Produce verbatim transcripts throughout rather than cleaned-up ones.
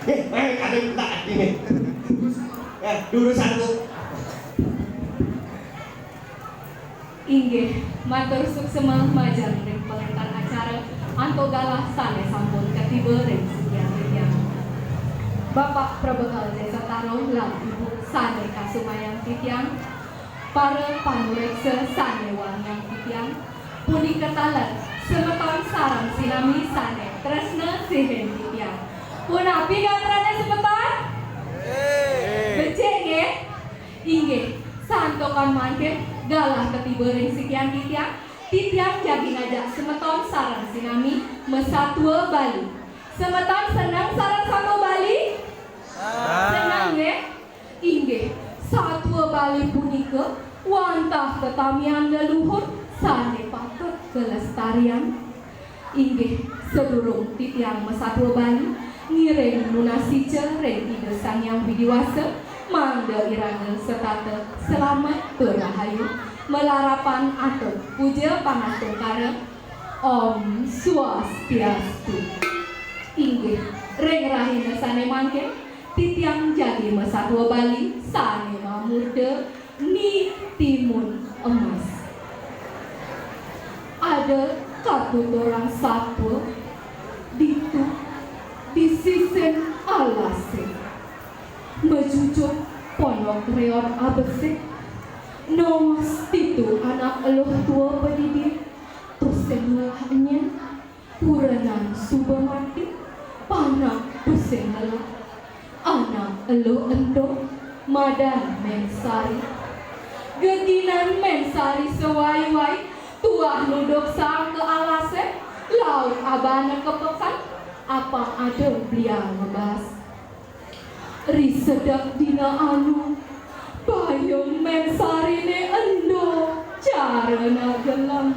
Heh, main ada pula hati nih. Ya, dulu satu. Inggih, matur suksema majeng ring pangentan acara antuk galah sane sampun katiba ring sikian titiang. Bapak Prabekel Desa Tarum lan Ibu sane kasumayang titiang, para panureksa sane wangiang titiang, punika taler semeton sareng sinami sane tresna sihin titiang. Punapi gatrane semeton? Becik nggih? Inggih, santukan mangkin galah katiba ring sikian titiang, titiang jagi ngajak semeton sareng sinami masatua Bali. Semeton seneng sareng satua Bali? Seneng nggih? Inggih, satua Bali punika wantah katamian leluhur sane patut kalestarian. Inggih, sadurung titiang masatua Bali, ngiring nunas ica ring Ida Sang Hyang Widi Wasa, mangda iraga setata selamet tur rahayu, malarapan antuk puja pangastungkara. Om Swastiastu. Inggih, ring rahina sane mangkin, titiang jagi masatua Bali sane mamurda Ni Timun Emas. Ada katuturan satua ditu di sisin alase. Majujuk pondok reot abesik. Nongos ditu anak eluh tua padidi, tusing ngelah enyen. Kurenan suba mati, panak tusing ngelah. Anak eluh ento, madan Men Sari. Geginan Men Sari sawai-wai, tuah nuduk saang ka alase, laut abana ka peken, apang ada bliang ngebas. Ri sedek dina anu, payung Men Sarine endo, cara nak gelem.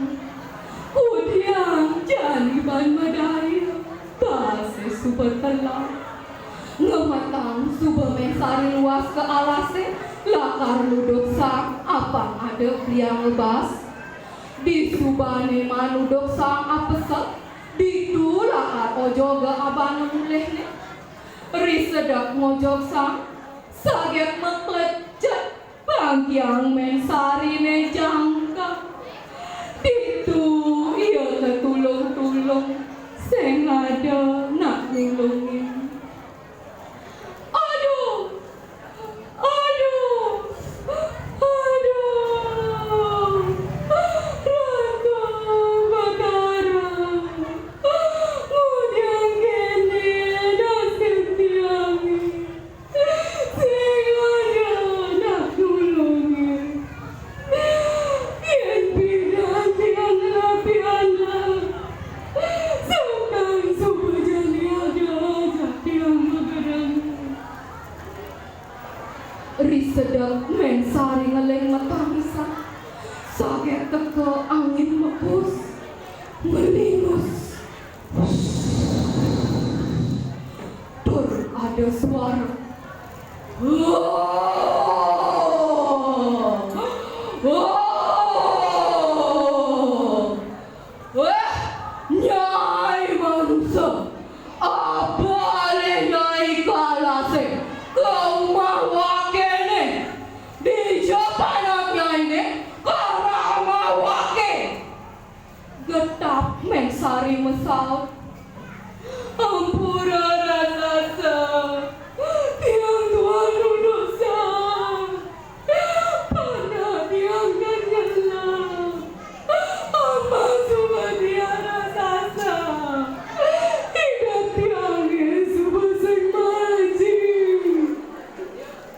Kudiang jani ban madaya, base suba telah. Ngemetang suba Men Sari luas ka alase, lakar nuduk saang, apang ada bliang ngebas. Disubane manuduk saang apesek, ditu lakar ojoga abana mulihne. Ri sedek ngojog saang, saget maklejet, panggiang Men Sarine jangkang. Ditu ia katulung-tulung, sing ada nak nulungin. Aduh! Aduh! Aduh! Raka Batara! Ngudiang kene nasib tiange. Sing ada nak nulunge. Yen pidan tiang ngelah pianak, sangkan suba jani ada ajak tiang magedangan. Ri sedek Men Sari ngeling matangisan, saget teka angin mebus, melingus. Tur ada suara. Wah! Wah! Wah! Nyai manusa, apa alih nyai ka alase ka umah wakene? Dija panak nyaine ka rama wake. Getap Men Sari masaut. Ampura raksasa, tiang tuah nuduk saang. Panak tiang kan ngelah. Apa suba tiang raksasa? Idup tiange suba sing maji.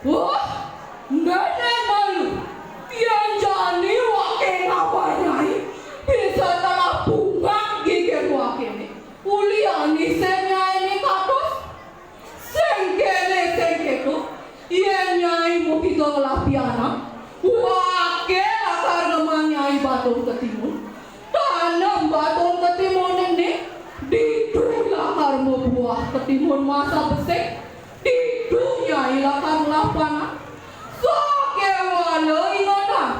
Wah, nenek malu. Yen jani wake ngaba nyai, bisa telah pungat gigir wakene. Uli anisin nyai ni kados. Sing kene, sing keto, yen nyai mupita ngelah pianak, wake lakar ngemang nyai batun ketimun. Tanem batun ketimun ene, ditu lakar mabuah ketimun masa besik. Ditu nyai lakar ngelah panak. Sakewala ingetang,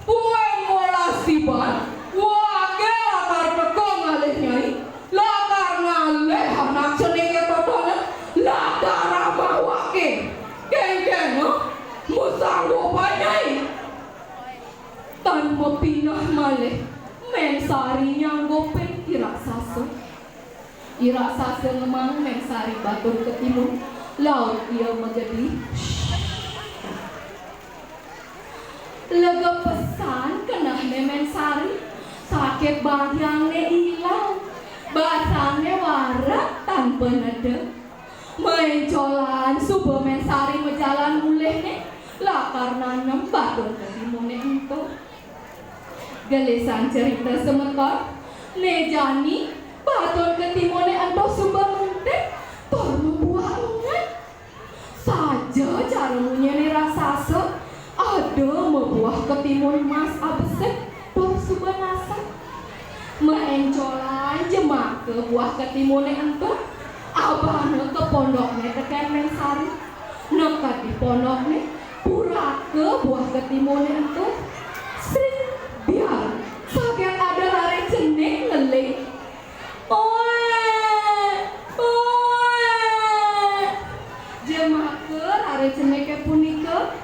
buin molas tiban, wake lakar teka ngalih nyai, lakar ngalih anak cening ketotonan, lakar Mapineh malih Mén Sari nyanggupin I Raksasa. I Raksasa ngemaang Mén Sari batur ketimun, laut ia magedih. Lega pesan kenehné Mén Sari, sakit bagiangné ilang, basangné warak tanpa neda. Maéncolan suba Mén Sari majalan mulihné, lakar nanem batur ketimunné ento. Gelisang cerita semeton, né jani batur ketimunné ento suba mentik tur mabuah enget. Saja cara munyiné raksasa, ada mabuah ketimun mas abesik tur suba nasang. Maéncolan jemaka buah ketimunné ento, abana ka pondokné tekén Mén Sari. Neked di pondokné, puraka buah ketimunné ento. Sring, biar, saget ada raris cening ngeling. Oék, oék. Jemaka raris ceniké punika,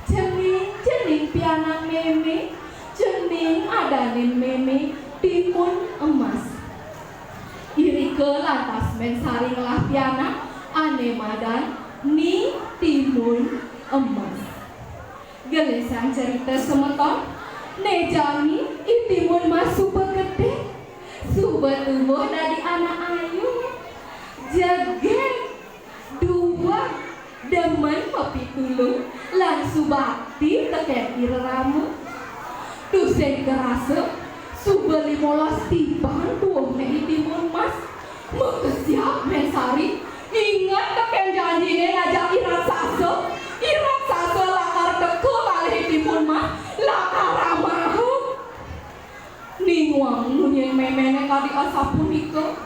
cening, cening pianak mémé, cening adanin mémé Timun Emas. Irika lantas Mén Sari ngelah pianak ané madan Ni Timun Emas. Gelisang cerita semeton, né jani I Timun Mas suba gedé, suba tumbuh dadi anak ayu, jegég, dueg, demen mapitulung, lan subakti tekén irerama. Tusing karasa, suba limolas tiban tuuhné I Timun Mas. Makesiab Mén Sari, inget tekén janjiné ngajak I Raksasa. I Raksasa lakar teka malih I Timun Mas, lakar amaha. Ning wang munyin méméné kadi asapunika,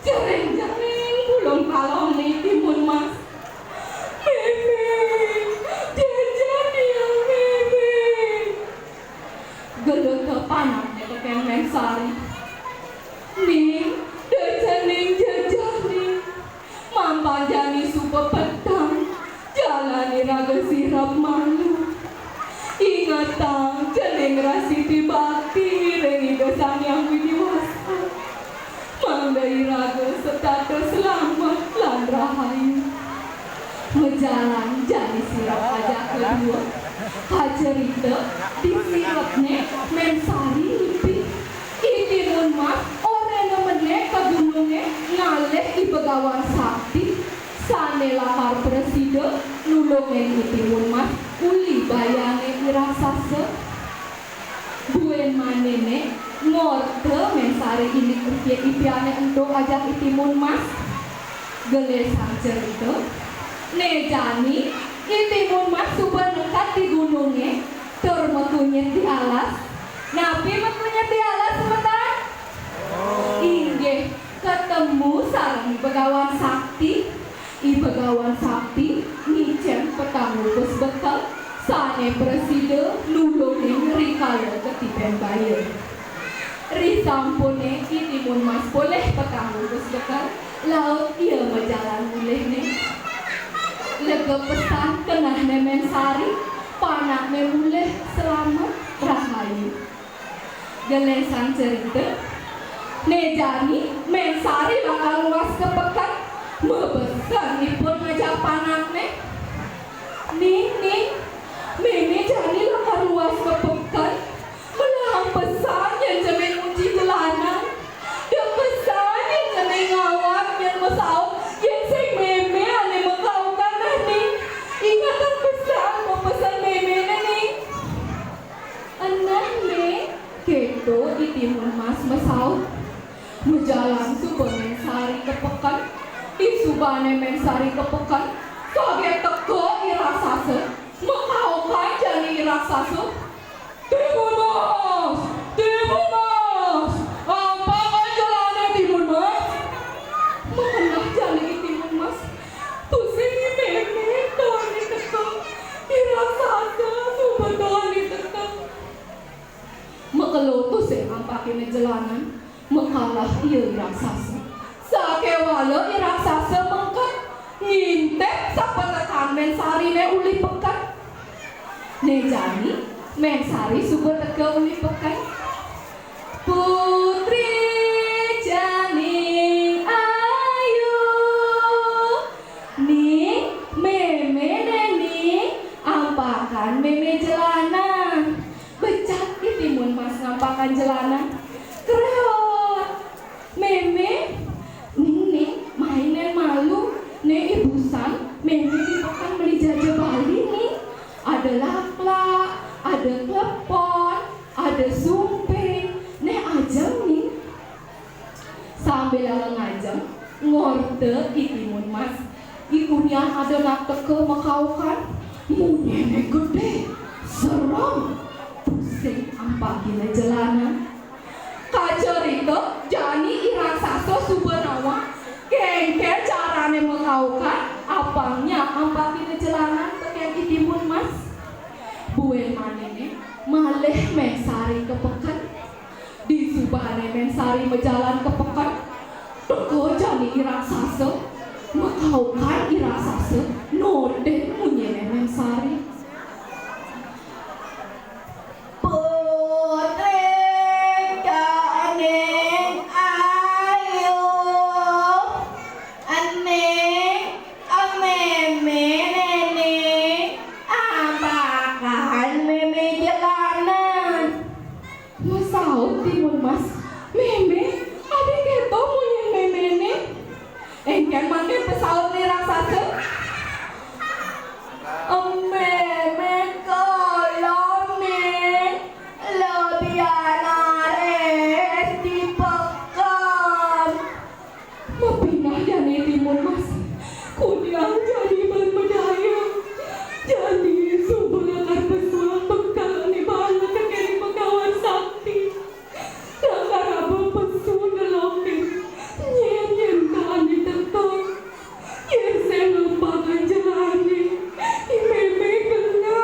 jering-jering bulung kalongné I Timun Mas. "Mémé, jejeh tiang, Mémé." Geleta panakné tekén Mén Sari. "Ning, da cening jejeh, Ning. Mapan jani suba petang, jalan iraga sirep malu. Ingetang cening ngrastiti bakti ring Ida Sang Hyang Widi Wasa, mangda iraga setata slamet lan rahayu." Majalan jani sirep ajaka dua. Kacerita, di sirepné Mén Sari ngipi. I Timun Mas oréhna menék ka gunungé ngalih I Begawan Sakti, sané lakar prasida nulungin I Timun Mas uli bayané I Raksasa. Buin maniné ngorta Mén Sari indik ipi-, ipiané ento ajak I Timun Mas. Gelisang cerita, né jani I Timun Mas suba neked di gunungé tur makunyit di alas. Napi makunyit di alas, semeton? Inggih, ketemu sareng I Begawan Sakti. I Begawan Sakti ngicén petang bungkus bekel sané prasida nulungin rikala katiben baya. Risampuné I Timun Mas polih petang bungkus bekel, laut ia majalan mulihné. Lega pesan kenehné Mén Sari, panakné mulih slamet rahayu. Gelisang cerita, né jani Mén Sari lakar luas ka peken, mabesen ipun ngajak panakné. "Ning, Ning, mémé jani lakar luas ka peken. Melahang pesan yén cening ngunci jelanan. Da pesan yén cening ngawag, yén masaut, yén sing mémé ané makaukan, Ning. Ingetang pesan pepesen méméné, Ning." "Eneng, Ning," kéto I Timun Mas masaut. Majalan suba Mén Sari ka peken. Disubané Mén Sari ka peken, saget teka I Raksasa, makaukan jani I Raksasa. "Timun Mas! Timun Mas! Ampakang jelanan, Timun Mas!" Makeneh jani I Timun Mas. "Tusing mémé tuah ané teka. I Raksasa suba tuah ané teka." Makelo tusing ampakina jelanan, makalah ia I Raksasa. Sakéwala I Raksasa mengked, ngintip sapatekan Mén Sariné uli peken. Né jani, Mén Sari suba teka uli peken. Putri jani ayu. Ning, mémé né, Ning, ampakan mémé jelanan. Becat I Timun Mas ngampakan jelanan. Kreot. Mémé, Ning, Ning, mai nén malu. Né ibusan, mémé di peken meli jaja Bali, Ning. Ada laklak, ada klepon, ada sumping. Né ajeng, Ning. Sambilanga ngajeng, ngorta I Timun Mas. I Kunian ada nak teka makaukan. Munyinné gedé, serem. Tusing ampakina jelanan. Kacerita jani I Raksasa suba nawang, kénkén carané makaukan, apang nyak ampakina jelanan tekén I Timun Mas. Buin maniné, malih Mén Sari ka peken. Disubané Mén Sari majalan ka peken, teka jani I Raksasa, makaukan I Raksasa, nodin munyinné Mén Sari. Putri jani ayu, Ning, mémé né, Ning, ampakan mémé jelanan. Masaut Timun Mas, "Mémé, adi kéto munyin méméné." Éngkén mangkin pasautné raksasa. "Mémé kelem, Ning, lebihan raris di peken." Mapineh jani Timun Mas. Kudiang jani ban madaya. Jani suba lakar pesuang bekal ané bala tekén I Begawan Sakti. Lakar aba pesu nelokin. Nyén-nyén ka ané teka. Yén sing ngampakang jelané, I mémé kena.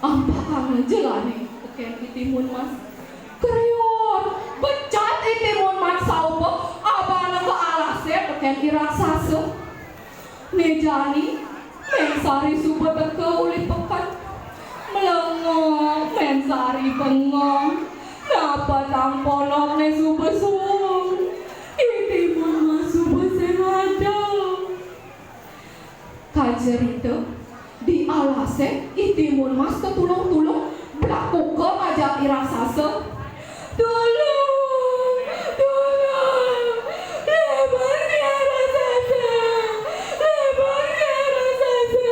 Ampakanga jelané tekén I Timun Mas. Kriut, becat I Timun Mas saupa abana ka alasé tekén I Raksasa. Né jani, Mén Sari suba teka uli peken. Mlengok, Mén Sari bengong. Napetang pondokné suba suung. I Timun Mas suba sing ada. Kacerita, di alasé I Timun Mas katulung-tulung, blakuka ngajak I Raksasa. "Tulung! Tulung! Lebur I Raksasa! Lebur I Raksasa!"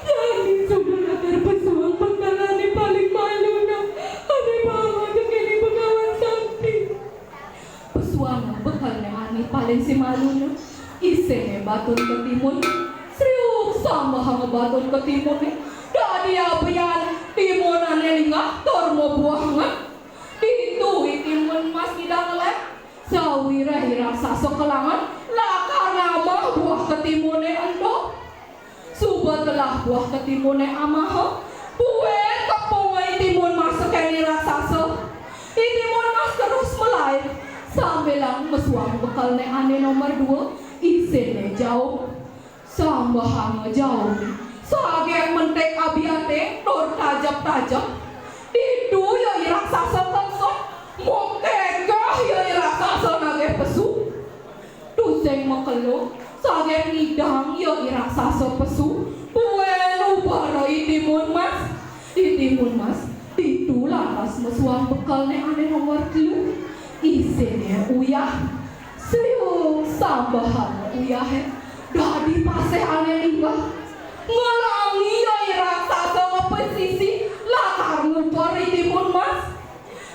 Jani suba lakar pesuang bekal ané paling maluna, ané baanga tekén I Begawan Sakti. Pesuanga bekalné ané paling simaluna. Isinné batun ketimun. Sriuk sambehanga batun ketimunné. Dadi abian timunané linggah tur mabuah nget. Ditu I Timun Mas ngidang ngelek. Sawiréh I Raksasa kelangan, lakar ngamah buah ketimunné ento. Suba telah buah ketimunné amaha, buin kepunga I Timun Mas tekén I Raksasa. I Timun Mas terus malaib, sambilanga mesuang bekalné ané nomor dua, isinné jaum. Sambehanga jaumé, saget mentik abiating tur tajep-tajep. Ditu ia I Raksasa kengsut, mokekeh ia I Raksasa nagih pesu. Tusing makelo, saget ngidang ia I Raksasa pesu, buin ubara I Timun Mas. I Timun Mas ditu lantas mesuang bekalné ané nomor telu. Isinné uyah. Sriuk sambehanga uyahé, dadi pasih ané linggah. Ngelangi ia I Raksasa ngepesisi, lakar nguber I Timun Mas.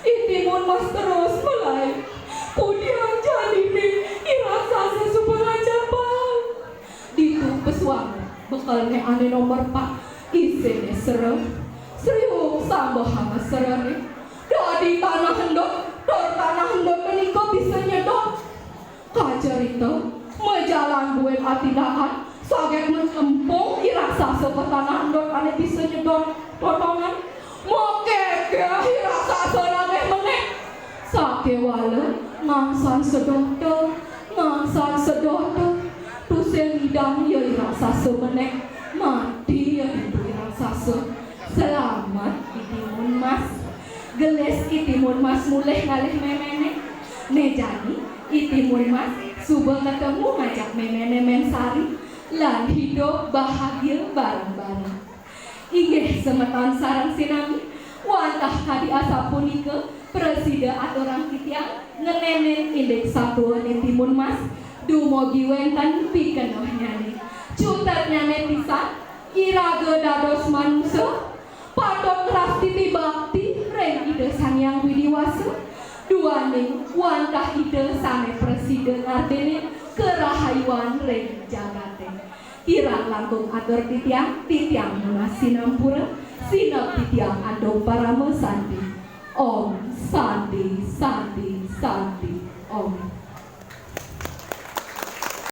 I Timun Mas terus malaib. Kudiang janiné I Raksasa suba lancar baang. Ditu pesuanga bekalné ané nomor pat, isinné sera. Sriuk sambehanga serané. Dadi tanah endut, tur tanah endut punika bisa nyedot. Kacerita, majalan buin atindakan, saget maclempung I Raksasa ka tanah endut ané bisa nyedot totonan. Mokekeh I Raksasa nagih menék. Sakéwala ngangsan sedota, ngangsan sedota. Tusing ngidang ia I Raksasa menék. Mati ia ditu I Raksasa. Selamat. Gelis I Timun Mas mulih ngalih méméné. Né jani, I Timun Mas suba ketemu ngajak méméné Mén Sari lan hidup bahagia bareng-bareng. Inggih semeton sareng sinami, wantah kadi asapunika prasida aturang titiang ngenénin indik satuané Timun Mas, dumugi wénten pikenohnyané. Cutetnyané pisan, iraga dados manusa, patut ngrastiti bakti ring Ida Sang Hyang Widi Wasa, duaning wantah Ida sané prasida ngardénin karahayuan ring jagaté. Kirang langkung atur titiang, titiang nunas sinampura, sineb titiang antuk parama santi. Om Santi, Santi, Santi, Om.